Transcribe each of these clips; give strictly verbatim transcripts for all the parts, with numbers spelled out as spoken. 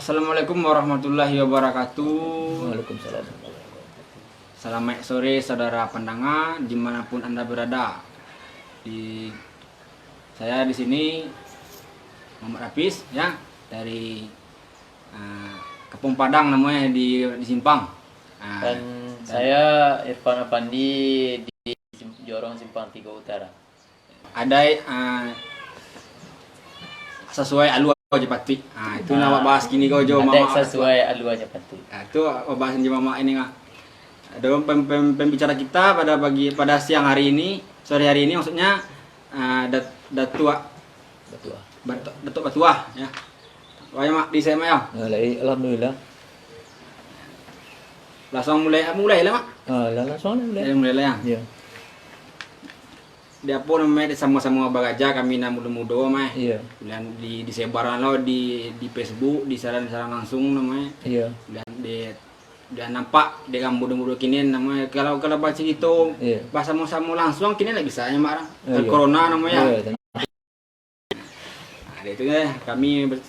Assalamualaikum warahmatullahi wabarakatuh. Waalaikumsalam. Selamat sore saudara pandanga dimanapun Anda berada. Di, saya di sini Muhammad Hafiz, ya, dari, ah, Kampung Padang namanya di, di Simpang. Ah, Dan dan saya Irfan Afandi di Sim-, Jorong Simpang Tigo Utara. Adaik, ah, sasuai alua jo patuik. Ah, itu nan awak bahas kini ko jo Adaik mamak. Sasuai alua jo patuik. Ah, itu awak bahas jo mamak ini lah. Ado pem-, pem-, pembicara kita pada pagi, pada siang hari ini, sore hari ini maksudnya, ah, Dat-, Datuak Batuah. Bat-, Datuak Batuah, ya. Wah, ya, Mak, di saya, Mak, ya. Ah, lai, alhamdulillah. Langsung mulai, mulai lah, Mak. Ah, lah, langsung lah mulai. Ya, mulai lah, ya. Ya. Di apo namo e, di samo-samo baraja kami nan mudo-mudo mah. Iyo. Nan di, disebaran lo di, di Facebook, di siaran-siaran langsung namo e. Iyo. Dan di, dan nampak di urang mudo-mudo kini namo e. Kalau, kalau bacarito Iyo. basamo-samo langsung kini lah bisa nyo, Mak, lah. Eh, Ka iyo. corona namo e. Iyo, Nah, dari itu, eh, kami ber-,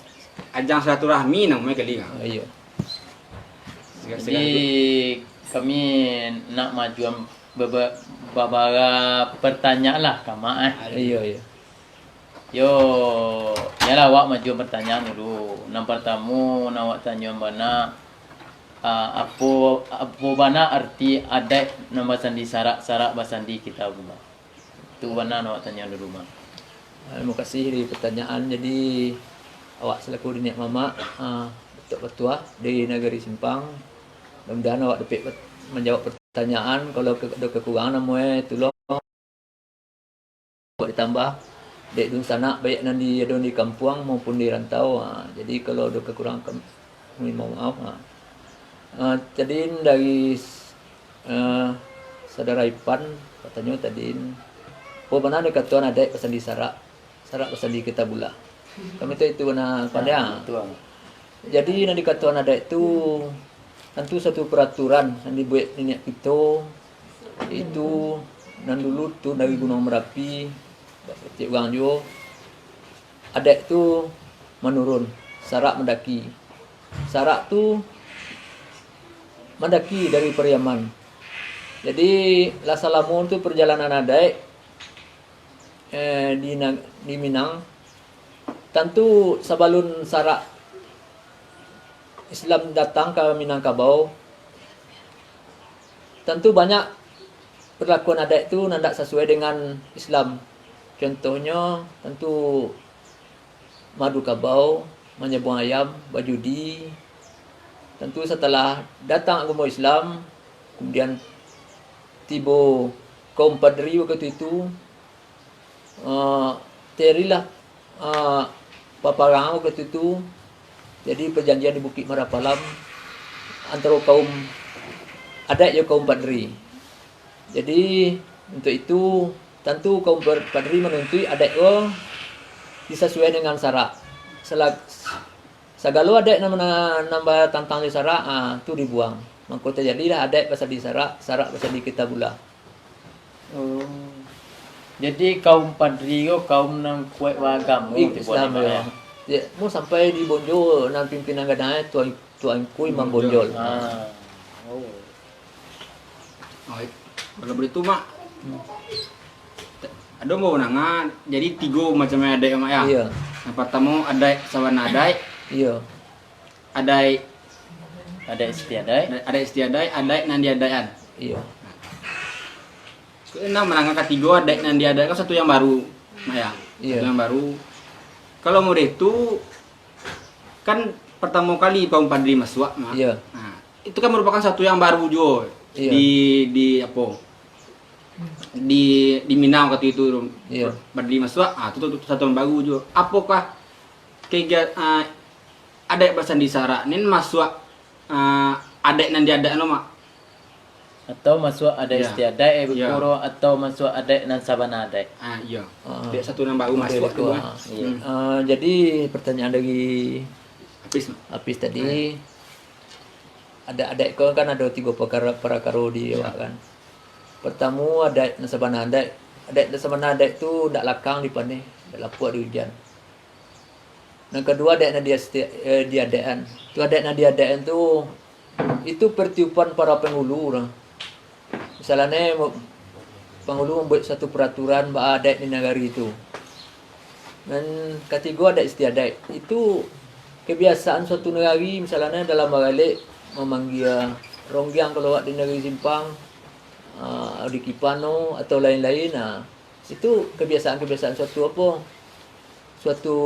ajang silaturahmi namo e kali kan. Ah, iyo. Segala-, Jadi, segala kami nak maajuan baba-, babara pertanyaan lah ka Mak, eh. Iyo, iyo. Yo, iyolah awak maajuan pertanyaan dulu. Nan partamo, nak awak tanyoan bana, ah, apo, apo bana arti adaik nan basandi sarak, sarak basandi kitabullah? Tu bana nan awak tanyo dulu, Mak. Ah, terima kasih di pertanyaan. Jadi, awak selaku niniak mamak, ah, Datuak Batuah di Nagari Simpang. Mudah-mudahan awak dapek pet-, manjawab pertanyaan. Kalau ke-, ado kekurangan, namo e, tulung buat ditambah. Dek dunsanak, baik nan di, ado di kampuang maupun di rantau. Ah, jadi, kalau ado kekurangan, kam-, mohon maaf, ah. Ah, jadi dari s-, eh, Saudara Ipan, katonyo tadi, apo bana dikatoan adaik basandi sarak, sarak basandi kitabullah. Kami tu itu bana pandai, ah. Betul. Jadi, nan dikatoan adaik tu, tantu satu peraturan nan dibuek niniak kito, itu nan dulu tu dari Gunuang Marapi, tiok urang juo, adaik tu manurun, sarak mandaki. Sarak tu mandaki dari Pariaman. Jadi, lah salamo tu parjalanan adaik, eh, di na-, di Minang, tantu sabalun sarak Islam datang ka Minangkabau, tantu banyak perlakuan adaik tu nan dak sasuai dengan Islam. Contohnyo, tantu madu kabau, manyabuang ayam, bajudi. Tantu satalah datang agamo Islam, kemudian tibo kaum Padri wakatu itu, eh, tajadilah, eh, paparangan wakatu itu. Jadi, pajanjian di Bukik Marapalam antaro kaum adaik jo kaum Padri. Jadi, untuak itu, tantu kaum Par-, Padri manuntuik adaik ko disasuaian dengan sarak. Sala-, sagalo adaik nan, nan, nan batantang jo sarak, ah, tu dibuang. Mangko tajadilah adaik basandi sarak, sarak basandi kitabullah. Oh. Jadi, kaum Padri ko kaum nan kuaik baagamo Ih, tu, Islam, bukan, yo. Ya, mau sampai di Bonjo, nan pimpinan gadang, eh, Tuan, Tuanku Imam Bonjol. Bonjol. Ah. Oh. Oh, kalau begitu, Mak. Hmm. Ado mau nanga, jadi tigo macam adaik, Mak, ya? Iya. Yang pertama, adaik sabana adaik. Iya. Adaik. Adaik istiadaik. Adaik istiadaik, adaik nan diadaikan. Iya. Nah, mananga katigo adaik nan diadaikan satu yang baru, Mak, ya? Iya. Satu yang baru. Kalau model tu, kan pertama kali Pak Padri masuak, Mak. Iya. Nah, itu kan merupakan satu yang baru juo Iya. di, di apo, di, di Minang waktu itu. Iya. Padri masuak, ah, tu, tu, tu satu yang baru juo. Apakah kegia-, ah, adaik basandi sarak ni masuak, ah, adaik nan diadaikan lo, Mak? Atau masuak adaik Iya. istiadaik, eh, Iya. bakuro, atau masuak adaik nan sabana adaik? Ah, iya. Ah. Adaik satu nan baru Model masuak tu, tu, ah. ah. Iya. Hmm. Ah, jadi, pertanyaan dari Apis, Mak. Apis tadi, Iya. ada, adaik ko kan ada tiga perkara, perkara di Iya. awak kan. Pertama, adaik nan sabana adaik. Adaik nan sabana adaik tu ndak lakang dipaneh, ndak lapuak di ujan. Nan kaduo, adaik nan diasti-, eh, diadaik-an. Tu adaik nan diadaik-an tu, itu pertiupan para pangulu lah. Misalnyo, mo-, pangulu mambuek suatu peraturan baa adaik di nagari tu. Nan katigo, adaik istiadaik. Itu kebiasaan suatu nagari, misalnyo dalam baralek mamanggia ronggiang kalau awak di nagari Simpang, ah, di Kipano atau lain-lain, nah, itu kebiasaan-kebiasaan suatu apo, suatu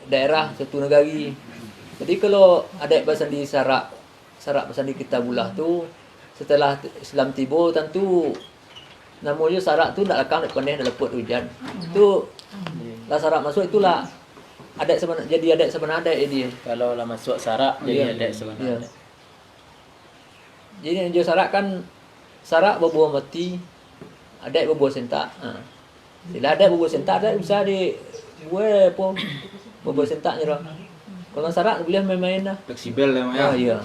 daerah, suatu nagari. Jadi, kalau adaik basandi sarak, sarak basandi Kitabullah tu, setelah Islam tibo, tantu namo jo sarak tu ndak lakang, ndak paneh, ndak lapuak, ndak ujan. Tu lah sarak masuak, itulah adaik sabana, jadi adaik sabana adaik jadi. Kalau lah masuak sarak, jadi Iya. adaik sabana Iya. adaik. Jadi, nan jo sarak kan, sarak babuah mati, adaik babuah sentak. Ha. Bila adaik babuah sentak, adaik bisa dibuek apo, babuah sentaknyo tu. Kalau sarak, buliah main-main lah. Fleksibel lah, Mak, ya? Ah, iya.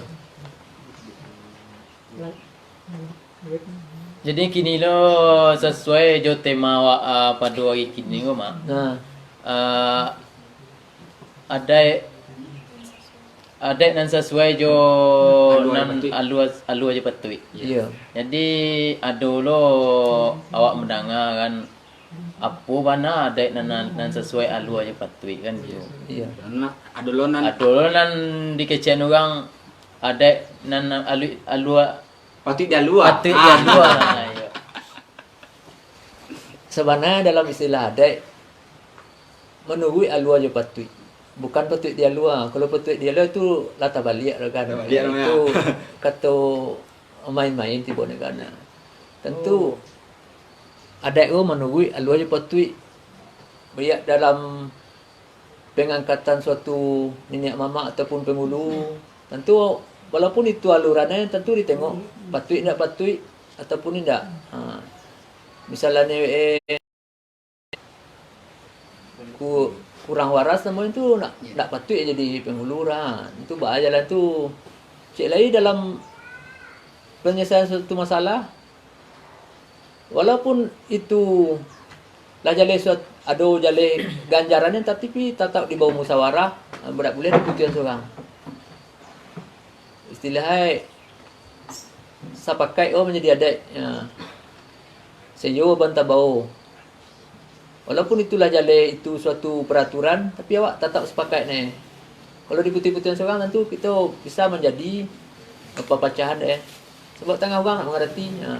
Jadi, kini lo sasuai jo tema awak, ah, pado ari kini ko, Mak. Nah. Ah, adaik, adaik nan sasuai jo Alua nan patuik. alua, alua jo patuik. Iya. Jadi, ado lo awak mandanga kan, apo bana adaik nan, nan, nan sasuai alua jo patuik kan tu. Iya. Karena ado lo nan Ado lo nan dikecekan urang, adaik nan, nan alui-, alua Patuik di alua. Patuik di Ah. alua. Nah, iya. Sabananyo dalam istilah adaik, manuruik alua jo patuik. Bukan patuik di alua. Kalau patuik di alua tu lah tabaliak lah kan. Tabaliak lah, Itu ya. kato main-main tibo nyo kan. Tantu Oh. adaik tu manuruik alua jo patuik. Baiak dalam pangangkatan suatu niniak mamak ataupun pangulu, tantu walaupun itu alurannyo, tantu ditengok patuik indak patuik ataupun indak. Ha. Misalnyo, eh, ku-, kurang waras namonyo tu, nak, Iya. ndak patuik jadi pangulu lah. Itu baa jalan tu. Cek lai dalam panyelesaian suatu masalah, Walaupun itu lah jaleh suat-, ado jaleh ganjarannyo, tapi tatap dibao musyawarah, ah, indak buliah diputuihkan surang. Istilahnyo, sapakaik ko manjadi adaik, ya. Saiyo bantah bao. Walaupun itulah jaleh itu suatu peraturan, tapi awak tatap sapakaik neh. Kalau diputuih-putuihkan surang, tantu kito bisa manjadi papacahan deh. Sabab tangah urang nak mangarati. Ha.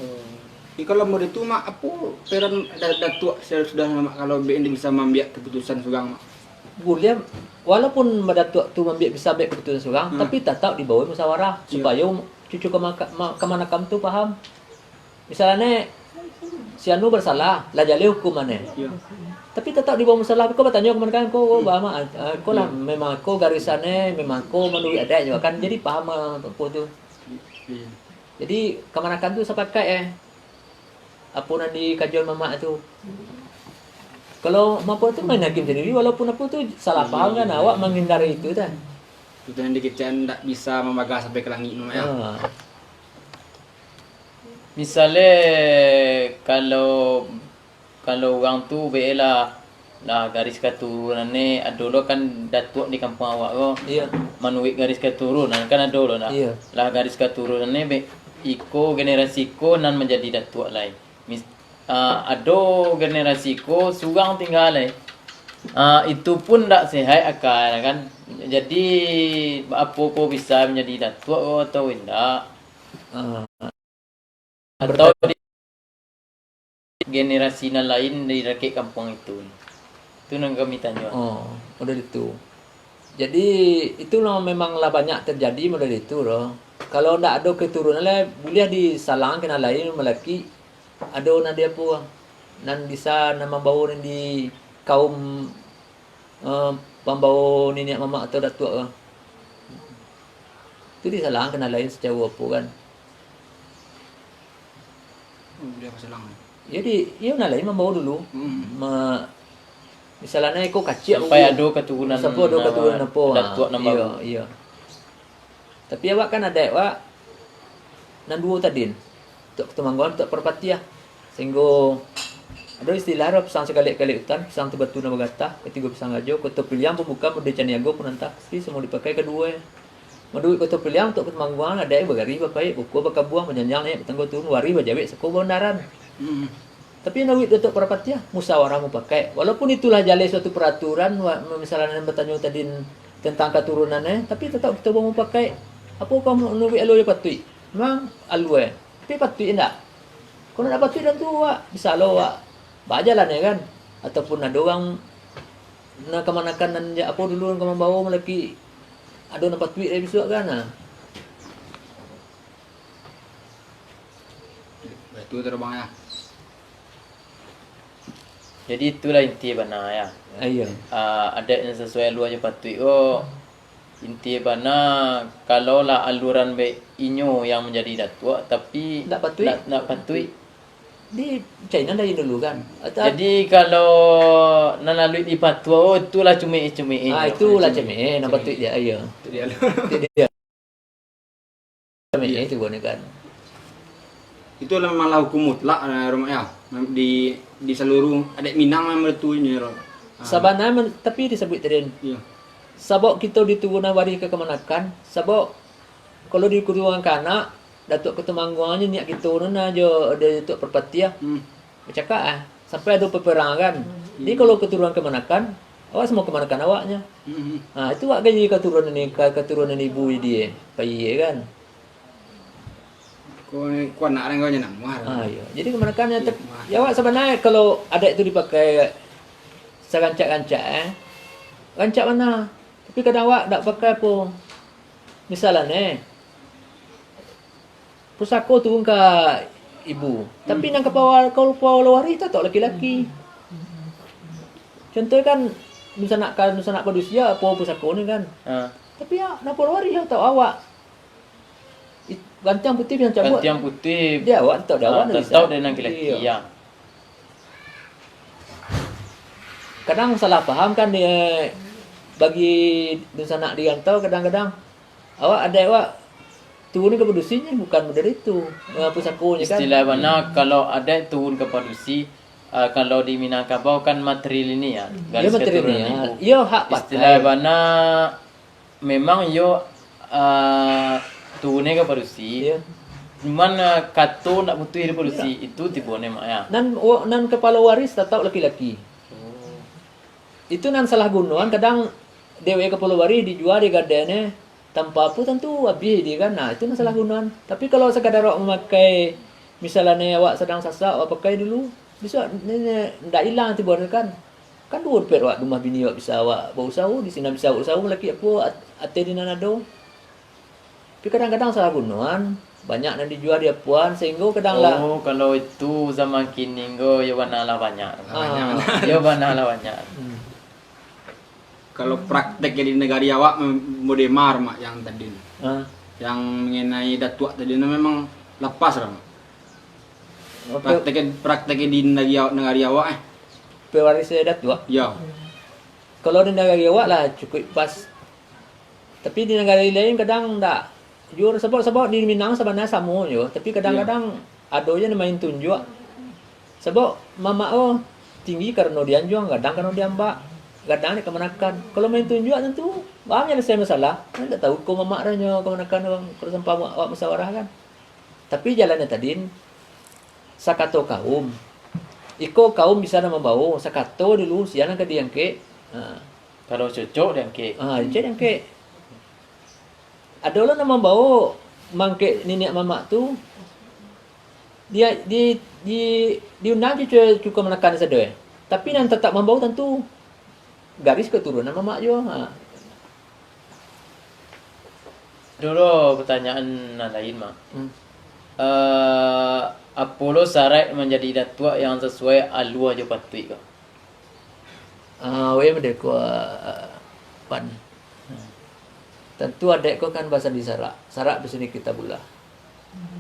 Oh. Jadi kalau model tu, Mak, apo peran da-, Datuak sudah, Mak, kalau bek indak bisa maambiak keputusan surang, Mak? Buliah, walaupun Datuak tu maambiak, bisa ambiak keputusan surang, Hmm. tapi tatap dibao musyawarah, Iya. supayo cucu kamaka-, ma-, kamanakan tu paham. Misalnyo, si anu basalah, lah jaleh hukumannyo. Iyo. Tapi tatap dibao masalah, ko batanyo ka mano kan, ko, ko, Hmm. ba ma-, ah, ko lah Iyo. memang ko garisannyo, memang ko manuruik adaik juo kan, jadi paham, ah, ko tu. Iyo. Jadi, kamanakan tu sapakaik, eh, apo nan dikajoan mamak tu. Kalau mapo tu main hakim sandiri, walaupun apo tu salah paham kan, Iyo. awak manghindari itu kan. Itu nan dikecekan ndak bisa mambagah sampai ka langik tu, Mak, ya. Ah. Misalnyo, kalau, kalau urang tu bek lah, lah garis katurunan ni, ado lo kan datuak di kampuang awak ko, Iya. manuruik garis katurunan, kan ado lo nah. Iya. Lah garis katurunan ni, bek iko generasi ko nan manjadi datuak lai. Mis-, ah, ado generasi ko surang tingga lai. Ah, itu pun ndak sehat aka kan. Jadi, apo ko bisa manjadi datuak ko atau indak? Ah. Atau di generasi nan lain di dakek kampuang itu? Itu nan kami tanyo. Oh, model itu. Jadi, itu lah memang lah banyak terjadi model itu lo. Kalau ndak ado keturunan lah, buliah disalangkan nan lain, malaki ado nan di apo, nan bisa nan mambao nan di kaum eh, pambao niniak mamak atau datuak ko. Tu disalahkan nan lain sacaro apo kan. Oh, dia masalah. Jadi, iyo nan lain mambao dulu. Hmm. Ma-, misalnyo iko kaciak Sampai dulu. ado katurunan Sampai ado nama katurunan apo, datuak ah, nan iyo, baru. iyo. Tapi awak kan adaik awak nan duo tadi, Tuak Katumangguangan, Tuak Parpatiah. Sahinggo Ado istilah ro, pisang sakalek-kalek utan, pisang tu batu nan bagatah, katigo pisang rajo, Koto Piliang pun bukan, Pado Caniago pun antah, tapi samo dipakai kaduo. Manuruik Koto Piliang, untuak Katumangguangan, adaik bagarih bapaik, bukua bakabuang, bajanjang naiak batanggo turun, warih bajawek, sako baundaran. Hmm. Tapi manuruik Datuak Parapatiah, musawarah mupakaik. Walaupun itulah jaleh suatu paraturan, wa-, misalnya nan batanyo tadi tentang katurunan, eh, tapi tatap kito bamupakaik. Apo kau manuruik alua jo patuik? Memang alua, eh. Tapi patuik indak. Kalau ndak patuik, tantu awak bisa lo awak bajalan, ya kan? Ataupun ado urang nan kamanakan nan jak apo dulu nan ka mambawo malaki, ado nan patuik dari bisuak kan, nah. Batua tu, Bang, ya. Jadi, itulah inti bana, ya. Ah, iyo. Ah, adaik nan sasuai alua jo patuik ko, inti bana, kalau lah aluran baik inyo yang manjadi datuak, tapi ndak patuik. Ndak, ndak patuik. Di China dari dulu kan. Atau jadi, kalau nan lalu di patua, oh, itulah cumek-cumek, ah, itulah cumek, eh, nan patuik dia, iyo. Itu dia. Itu dia. Cumek, eh, itu bukan kan. Itu lah memang lah hukum mutlak, eh, Romak, ya. Di, di seluruh adat Minang lah menentuinyo, Rom. Ah. Sabananyo men-, tapi disabuik tadi. Iyo. Sabab kito diturunan warih ka kamanakan, sabab kalau diturunan ka anak, Datuak Katumangguangan nyo niat kito tu nah jo Datuak Parpatiah. Hmm. Bacakak ah, sampai ado peperangan kan. Hmm. Jadi kalau katurunan kamanakan, awak samo kamanakan awaknyo. Hmm. Ha, itu awak gaji katurunan ni, ka-, katurunan ibu dia, pai kan. Ko, ko anak urang ko nyo namuah. Ah, iyo. Jadi kamanakan nyo tep-, iyo, namuah. Ya, awak sabananyo kalau adaik tu dipakai sarancak-rancak, eh, rancak bana. Tapi kadang awak dak pakai apo. Misalnyo, eh, pusako turun ka ibu. Tapi, hmm, nan kapalo, kapalo warih tatap laki-laki. Contoh kan, dunsanak ka, dunsanak padusi, apo pusako ni kan. Ha. Tapi, ya, nan kapalo warih tatap awak. It-, gantiang putih, pisang cabuak. Gantiang putih. Di awak tatap, di awak, ah, nan tatap bisa. Di nan laki-laki, iyo, ya. Kadang salah paham kan, eh, bagi dunsanak di rantau kadang-kadang. Awak, adaik awak turun ka padusi nyo bukan model itu, eh, pusakonyo kan. Istilah bana, kalau adaik turun ka padusi, eh, kalau di Minangkabau kan matrilineal, iyo, garis keturunan ibu. Iyo, hak pakai. Istilah bana, memang iyo, ah, turunnyo ka padusi. Iyo. Cuman, ah, kato ndak putuih dari padusi, itu tibonyo, Mak, ya. Nan, wo-, nan kapalo waris tatap laki-laki. Oh. Itu nan salah gunoan, kadang dewek kapalo waris dijua di gadaian, tanpa apo tantu abih di kan. Nah, itu nan salah gunoan. Tapi kalau sakadar awak mamakai, misalnyo awak sadang sasak, awak pakai dulu, bisuak ni, ni, ndak ilang tibonyo kan. Kan duo dompet awak, di rumah bini awak bisa awak bausaho, di sinan bisa awak usaho, malaki apo at-, ateh di nan ado. Tapi kadang-kadang salah gunoan, banyak nan dijua di apuan, sahinggo kadang lah. Oh, kalau itu zaman kini ko, yo bana lah banyak. Ah. Yo bana lah banyak. Hmm. Kalau praktek di nagari awak, mem-, model ma, Mak, yang tadi. Ah. Yang mengenai datuak tadi, nah, memang lapas lah, Mak. Oke. Praktek, praktek di nagari awak, nagari awak, eh. Pewaris datuak? Yo. Kalau di nagari awak lah cukuik pas. Tapi di nagari lain kadang ndak. Jujur, sabab, sabab di Minang sabananyo samo jo, tapi kadang-kadang ado se nan main tunjuak. Sabab mamak ko tinggi karano dianjuang, gadang karano diambak, gadang dek kamanakan. Kalau main tunjuak tantu baa manyalasai masalah. Kan ndak tahu ko mamak dah nyo kamanakan, kalau sampai awak, awak musawarah kan. Tapi jalannyo tadin, sakato kaum. Iko kaum bisa nan mambawo, sakato dulu, sia nan ka diangkek. Ha. Kalau cocok diangkek. Ha, cocok diangkek. Ado lo nan mambawo mangkek niniak mamak tu, di, di, di, diundang cucu, cucu kamanakan sado, eh. Tapi nan tatap mambawo tantu garis katurunan mamak juo. Ha. Ado lo pertanyaan nan lain, Mak. Hmm. Eh, apo lo saraik manjadi datuak yang sasuai alua jo patuik ko? Ah, weh, mode ko, ah, Pan. Tantu adaik ko kan basandi sarak. Sarak basandi kitabullah.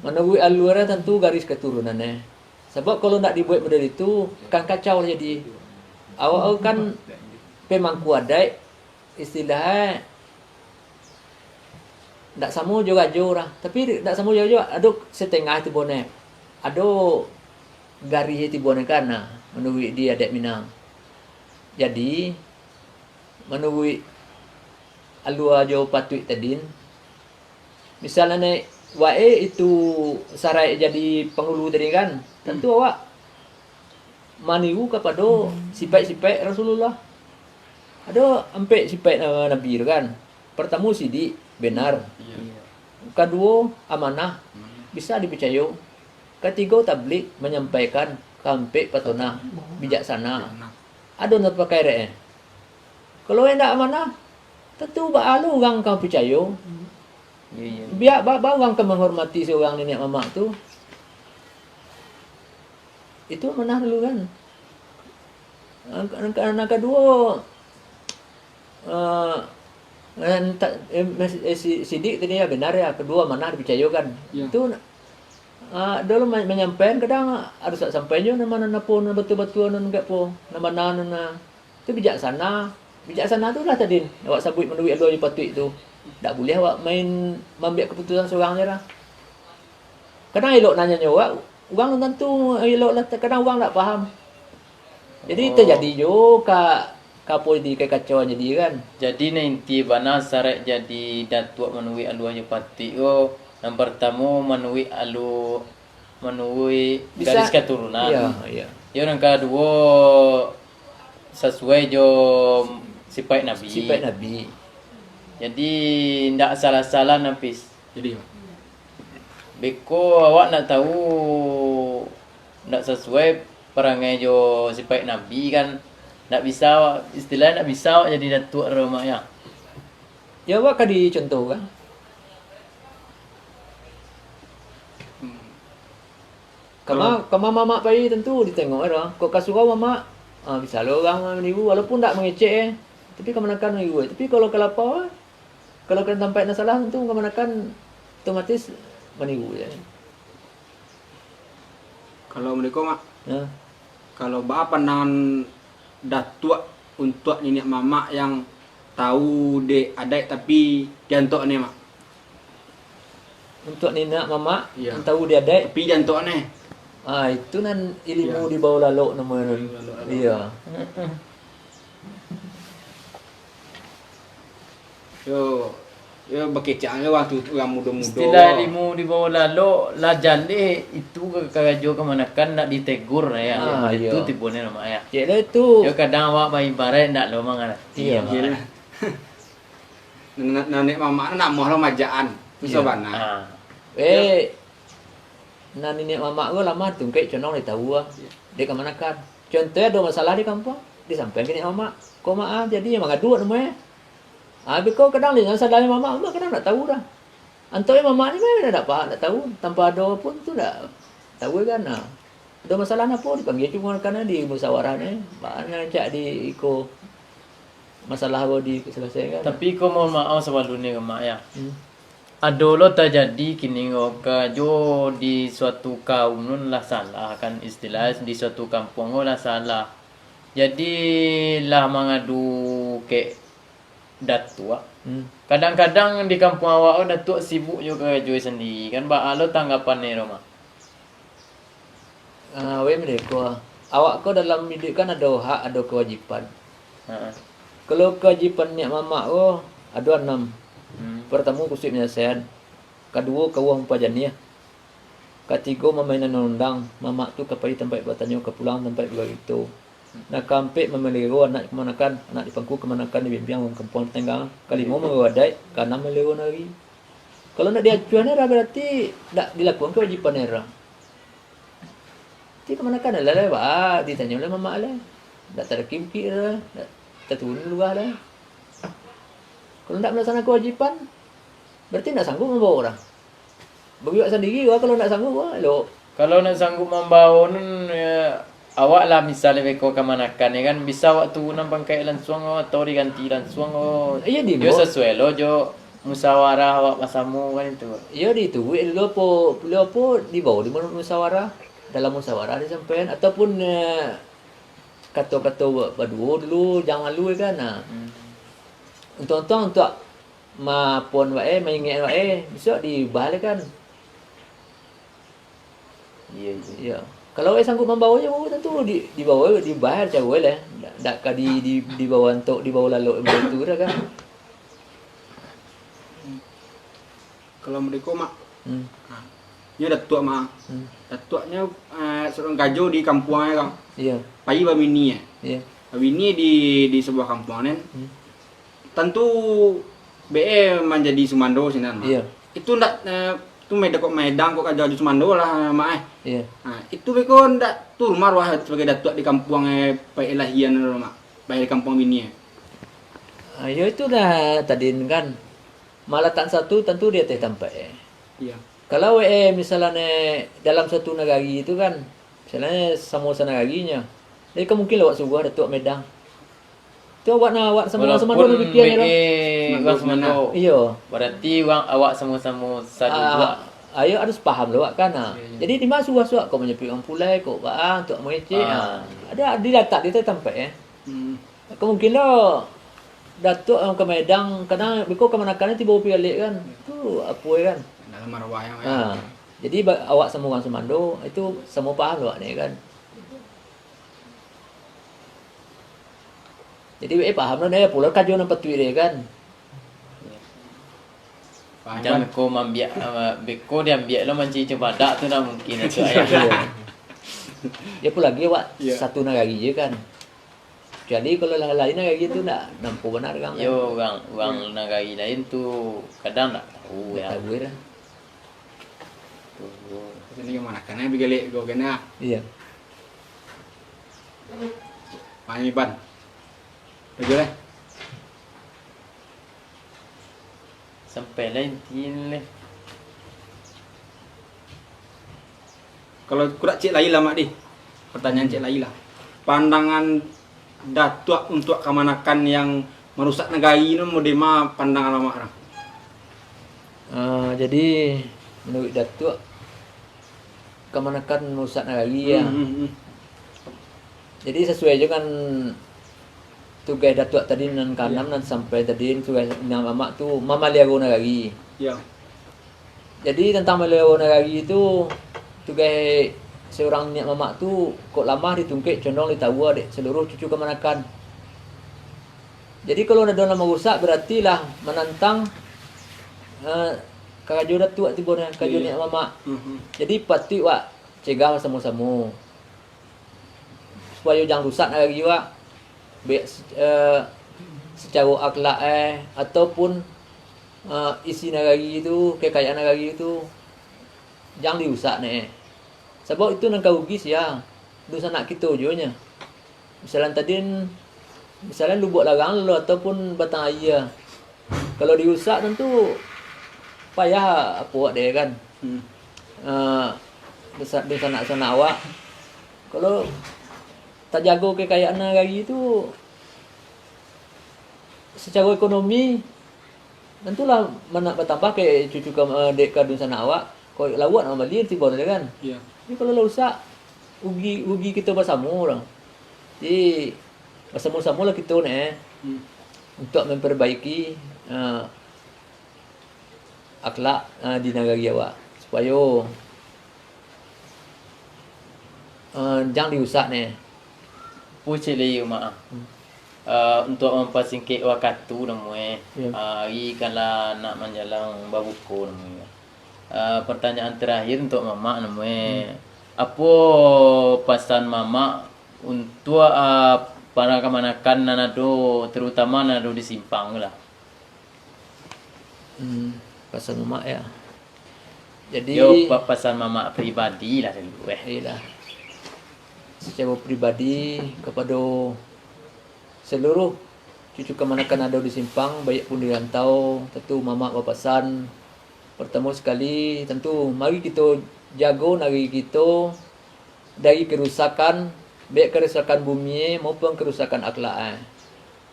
Manuruik alua tantu garis katurunan, eh. Sabab kalau ndak dibuek model itu, kan kacau lah jadi. Awak kan pemangku adaik, istilahnyo, ndak samo jo rajo lah. Tapi ndak samo jo rajo, ado setengah tibo ne. Ado garih tibo ne kan, nah. manuruik di adaik Minang. Jadi, manuruik alua jo patuik tadin, misalnyo naiak wae itu saraik jadi pangulu tadi kan, tantu awak maniru kapado sipaik-sipaik Rasulullah. Ado ampek sipaik, eh, Nabi tu kan. Partamo, sidik, benar. Iyo. Kaduo, amanah, bisa dipicayo. Katigo, tablig, manyampaikan. Kaampek, patonah, bijaksana. Bijaksana. Ado nan pakai rek, eh. Kalau indak amanah, tantu baa lo urang ka picayo. Iyo, iyo. Bia ba, ba urang ka manghormati surang niniak mamak tu. Itu amanah dulu kan. Nan, nan, nan kaduo, eh, nan ta-, eh, mas-, eh, si-, sidik tadi ya, benar ya, kaduo amanah dipicayokan. Ya. Itu, eh, ado lo ma-, manyampaian kadang harus sampai jo nan ma-, nan apo, nan batua-batua, nan kak apo, nan bana, nan, ah, tu bijaksana. Bijaksana tu lah tadi awak sabuik manuruik alua jo patuik tu. Ndak buliah awak main maambiak kaputusan surang se lah. Kadang elok nanyo awak, urang nan tantu elok lah, kadang urang ndak paham. Jadi, oh, tajadi jo ka, ka apo di ka kacauan jadi kan. Jadi, nan inti bana saraik jadi datuak manuruik alua jo patuik ko, nan partamo manuruik alu-, manuruik bisa, garis katurunan. Iya, iya. Yo, nan kaduo, sasuai jo sipaik Nabi. Sipaik Nabi. Jadi, ndak salah-salah, Nafis. Jadi, beko awak ndak tahu, ndak sasuai parangai jo sipaik Nabi kan, ndak bisa awak, istilahnyo ndak bisa awak jadi datuak, Mak, ya. Ya, awak ka dicontoh urang. Hmm. Kama, kalau kama mamak pai tantu ditengok dah. Kok ka surau mamak, ah, bisa lo urang maniru, walaupun ndak mangecek, eh. Tapi kamanakan maniru, eh. Tapi kalau ka lapau, eh, kalau ka tampek nan salah, tantu kamanakan otomatis maniru je. Kalau mereka, Mak? Ya. Kalau baa pandangan Datuak untuak niniak mamak yang tahu dek adaik tapi diantok ne, Mak? Untuak niniak mamak, iya, yang tahu di adaik. Tapi diantok ne. Ah, itu nan ilmu, iya, di bawah lalok namonyo. Ilmu di bawah lalok. Iya. Yo, yo, bakecek ajo urang tu, urang mudo-mudo. Istilah ilmu di bawah lalok, lah jaleh itu ka-, karajo kamanakan nak ditegur, ya. Ah, itu, iya, tibo ne, Mak, ya. Cek lah itu. Yo, kadang awak baibaraik ndak lo mangarati, iya, ya, Mak. Iyolah. Nan-, nan-, niniak mamak namuah lo majaan. Susah, iya, bana. Ah. Eh, nan niniak mamak ko lamah tungkek condong ditahu ah. Iya. Dek kamanakan. Contoh ado masalah di kampuang, disampaian ka niniak mamak. Ko, Mak, ah, jadi mangadu namonyo. Ah, beko kadang inyo sadonyo mamak, mamak kadang ndak tahu dah. Antok mamak ni mah dak apo, dak tahu. Tanpa ado pun tu dak tahu kan. Nah, ado masalah apo, dipanggia cuma kan di musyawarah ni. Baa nan rancak di iko masalah ko diselesaikan. Tapi ko mohon maaf sabalun ni, Mak, ya. Hmm. Ado lo tajadi kini ko, karajo di suatu kaum nun lah salah kan, istilah di suatu kampuang ko lah salah. Jadi lah mangadu kek Datuak. Hmm. Kadang-kadang di kampuang awak ko Datuak sibuk jo karajo sandiri kan, baa lo tanggapan ne tu, Mak? Ah, weh, mode ko. Awak ko dalam iduik kan ado hak, ado kewajiban. Ha. Kalau kewajiban niniak mamak ko ado anam. Hmm. Partamo, kusuik manyalesaian. Kaduo, kauah mampajaniah. Katigo, mamainan undang-undang. Mamak tu ka pai tampek batanyo, ka pulang tampek bagarito. Nan kaampek, mamaliharo anak kamanakan, anak di pangku kamanakan, dibimbiang urang kampuang tatangga. Kalimo, mamaliharo adaik, kaanam, mamaliharo nagari. Kalau ndak diacuah ni, barati ndak dilakukan kewajiban ni, urang. Ti kamanakan lah, lah, baa ditanyo lah mamak lah. Ndak tadaki bukik lah, ndak taturun lurah lah. Kalau ndak malaksanakan kewajiban, barati ndak sanggup mambawa urang. Bagi awak sandiri, wah, kalau ndak sanggup, wah, elok. Kalau ndak sanggup mambawa nun, ya, awak lah misalnyo beko kamanakan, ya kan, bisa awak turunan pangkaik lansuang, atau diganti lansuang, iyo, di yo, sasuai lo jo musyawarah awak basamo kan itu. Iyo, dituruik dulu apo, dulu apo dibawa di musyawarah, dalam musyawarah disampaikan, ataupun, eh, kato-kato ba-, baduo dulu, jan malu kan, nah. Hmm. Untuang-untuang untuak ma-, pon wae, maingek wae, bisuak diubah lai kan. Iyo, iyo. Iyo. Kalau awak sanggup mambawo, yo tantu di, dibawo, dibayar caro lah. Ndak, ndak ka di, di, dibawo antok, dibawo lalok, baitu dah kan. Kalau mereka, Mak, hmm, ha, nyo datuak, Mak. Hmm. Datuaknyo, eh, surang kajo di kampuang, kan. Iya. Pai babini, ya. Iya. Babini di, di sebuah kampuang, nen. Hmm. Tantu be manjadi sumando sinan, Mak. Iya. Itu ndak, eh, tu maedang kok, maedang kok kajo sumando lah, Mak, eh. Iya. Ha, itu beko ndak tu rumah wah sebagai datuak di kampuang, eh, pai lahian tu, Mak. Pai di kampuang bini, eh. Ah, yo itu dah tadi kan. Malatakan satu tantu di ateh tampek, eh. Iya. Kalau, eh, misalnyo dalam satu nagari tu kan, misalnyo samo sanagari nyo, jadi ka mungkin lah awak suruah datuak maedang. Tu awak na, awak samo-samo Walaupun bapikia be-, nyo. Eh, urang sumando. Iyo. Berarti urang awak samo-samo satu Ah, juo. Ayo harus paham lah awak kan, ah. Iya, iya. Jadi di ma suruah-suruah kau manyapuik urang pulai, kau ba-, ah, untuak mangecek, Ah. ah. Ada dilatak di ateh tampek, eh. Hmm. Ka mungkin lo datuak urang ka maedang, kadang beko kamanakan tibo pialek kan. Tu apo kan. Dalam arwah yang Ah. Jadi ba-, awak samo urang sumando, itu samo paham lah awak ni kan. Jadi, eh, paham lah, dah, pulo kajo nan patuik dia, kan? Paham, Jan kan? Beko mambiak, ah, beko diambiak lo mancari cubadak tu, ndak mungkin itu, ayah. Iya. Ya, apolagi awak Iya. satu nagari je, kan? Kecuali kalau lah lain nagari tu, ndak nampu bana, kan? Yo, urang, urang Iya. nagari lain tu kadang ndak tahu, Ndak ya. tahu, ya. Tuh. Sini kamanakan, eh, bigalek, kau kena. Iya. Paham, Iban? Bagus, eh? Sampai lah inti ni. Kalau kurak cek lai lah, Mak, deh. Pertanyaan cek lai lah. Pandangan Datuak untuak kamanakan yang marusak nagari tu, model ma pandangan Mamak tu? Ah, jadi, manuruik Datuak, kamanakan marusak nagari, ya. Hmm, hmm, hmm. Jadi, sasuai jo dengan tugas Datuak tadi nan kaanam, Ya. nan sampai tadi, tugas nan Mamak tu mamaliaro nagari. Ya. Jadi, tantang mamaliharo nagari tu, tugas surang niniak mamak tu, kok lamah ditungkek, condong ditawa dek saluruh cucu kamanakan. Jadi, kalau ado nan marusak, barati lah manantang, eh, karajo Datuak tibo nyo, karajo Iya. niniak mamak. Mhm. Jadi, patuik wak cegah samo-samo. Supayo jan rusak nagari wak, baik se-, eh, sacaro akhlak, eh, ataupun, eh, isi nagari tu, kekayaan nagari tu, jan dirusak neh. Sabab itu nan ka rugi sia, dunsanak kito juo nyo. Misalkan tadi, misalkan lubuak larang lo ataupun batang aia. Kalau dirusak, tantu payah apo awak deh, kan? Hmm. Ah, dunsa-, dunsanak-sanak awak. Kalau tajago kekayaan nagari tu, sacaro ekonomi, tantulah manak batambah ka cucu ka, dek ka dunsanak awak. Kok lauak nak mambali tibo tu, kan? Iya. Jadi, kalau lah rusak, rugi, rugi kito basamo tu. Jadi, basamo-samolah kito ni, eh, Hmm. untuak mamparbaiki, eh, akhlak, eh, di nagari awak, supayo, eh, jan dirusak ni. Pucik lai, Mak. Hmm. Eh, untuak mampasingkek wakatu namuah, Iya. eh, ari kan lah nak manjalang babuko namuah. Eh, pertanyaan terakhir untuak Mamak namuah. Hmm. Apo pasan Mamak untuak, eh, para kamanakan nan ado, terutama nan ado di simpang tu lah? Hmm, pasan Mamak, ya. Jadi Yo, pa-, pasan Mamak pribadi lah dulu, eh. Iyolah. Secara pribadi, kepada seluruh cucu kamanakan ado di simpang, baik pun di rantau, tantu Mamak bapasan, pertama sekali, tantu mari kito jago nagari kito, dari kerusakan, baik kerusakan bumi maupun kerusakan akhlak, eh.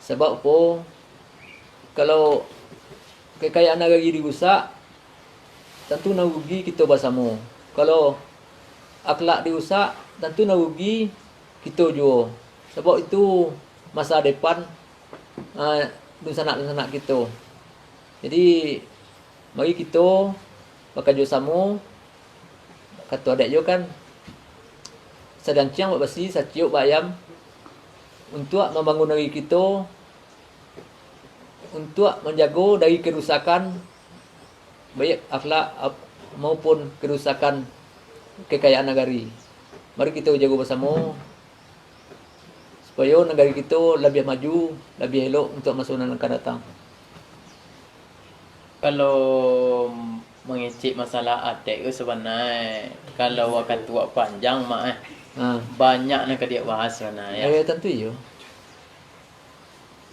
Sabab apo? Kalau kekayaan nagari dirusak, tantu nan rugi kito basamo. Kalau akhlak dirusak, tantu nan rugi kito juo. Sabab itu masa depan, eh, dunsanak-dunsanak kito. Jadi, mari kito bakajo samo, kato adaik juo kan, sadanciang bak basi, saciok bak ayam, untuak mambangun nagari kito, untuak manjago dari kerusakan, baik akhlak ap-, maupun kerusakan kekayaan nagari. Mari kito jago basamo, supayo nagari kito labiah maju, labiah elok untuak maso nan akan datang. Kalau mangecek masalah adaik tu sabananyo, kalau wakatu awak panjang, Mak, eh, Ha. banyak nan ka diawak bahas sabananyo. Eh, tantu iyo.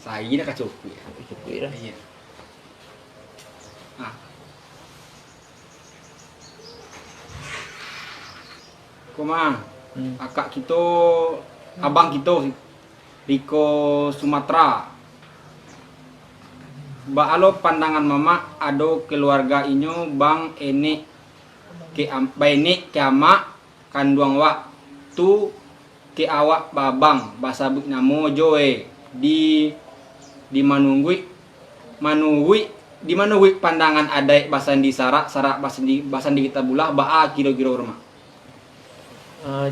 Sahari dah ka cukuik. Cukuik lah. Iya. Ah. Ko mah, Hmm. akak kito, abang kito, Riko Sumatra. Baa lo pandangan mamak, ado keluarga inyo bang enek ke am-, baenek ke amak kanduang wak tu, ke awak babang basabuik namo jo e, di, di manungguik, manuruik, di manuruik pandangan adaik basandi sarak, sarak basandi, basandi kitabullah, baa kiro-kiro rumah? Eh,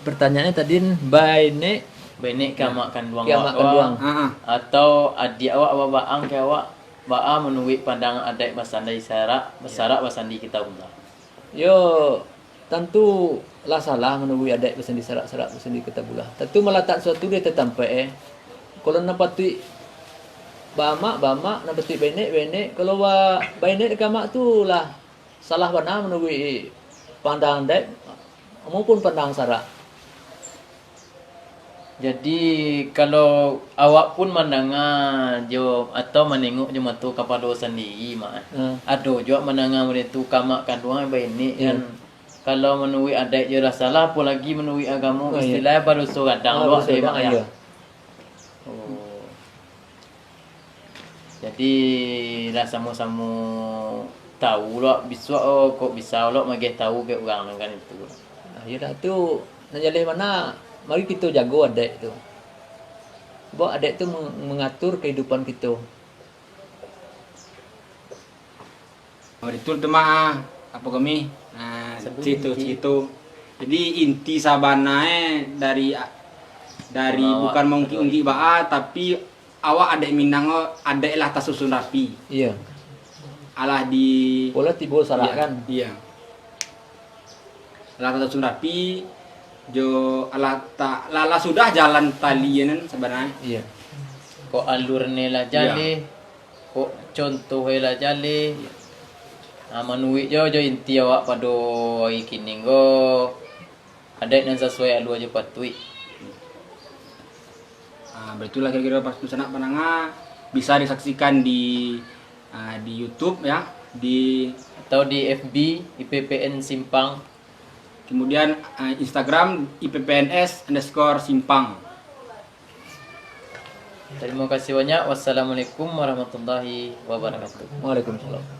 pertanyaannyo tadi, baenek Baenek ke amak kanduang ke amak awak kanduang. Ha, ha. Atau adiak awak babaang ke awak, baa manuruik pandangan adaik basandi sarak, basarak basandi kitabullah? Yo, tantu lah salah manuruik adaik basandi sarak, sarak basandi kitabullah. Tantu malatak suatu di ateh tampek, eh. Kalau nan patuik baamak, baamak, nan patuik baenek, baenek. Kalau ba-, baenek ka amak tu lah salah bana manuruik pandangan adaik maupun pandangan sarak. Jadi, kalau awak pun mandanga jo, atau manengok jo mato kapalo sandiri, Mak, eh. Hmm. Ado juo mandanga model tu, ka amak kanduang baenek, Iya. kan. Kalau manuruik adaik jo lah salah, apo lagi manuruik agamo, Oh, iya. istilahnyo badoso gadang Ah, awak badoso tu, gadang, Mak, ya. iya. Oh. Jadi, lah samo-samo tau lo, bisuak, oh, kok bisa lo magiah tau ka urang nan kan itu. Ah, iyolah tu, nan jaleh bana, mari kito jago adaik tu. Sabab adaik tu meng-, mengatur kehidupan kito. Oh, betul tu, Mak. Apo kami? Nah, Sebelum cerita, inti. cerita. Jadi, inti sabananyo dari, dari Awak bukan mengungkit-ungkit baa, tapi awak adaik Minang ko, adaik lah tasusun rapi. Iya. Alah di Pola tibo sarak Iya, kan? iya. Alah tasusun rapi, jo alah ta-, lah, lah sudah jalan tali nan sabananyo. Iya. Kok alurnyo lah Iya. jaleh, kok contohnyo lah jaleh. Iya. Nah, manuruik jo, jo inti awak pado ari kini ko. Adaik nan sasuai alua jo patuik. Ah, baitulah kira-kira pas dunsanak pandanga, bisa disaksikan di, ah, di YouTube, ya, di Atau di F B, I P P N Simpang. Kemudian, ah, Instagram, I P P N S underscore Simpang. Tarimo kasih banyak. Wassalamualaikum warahmatullahi wabarakatuh. Waalaikumsalam.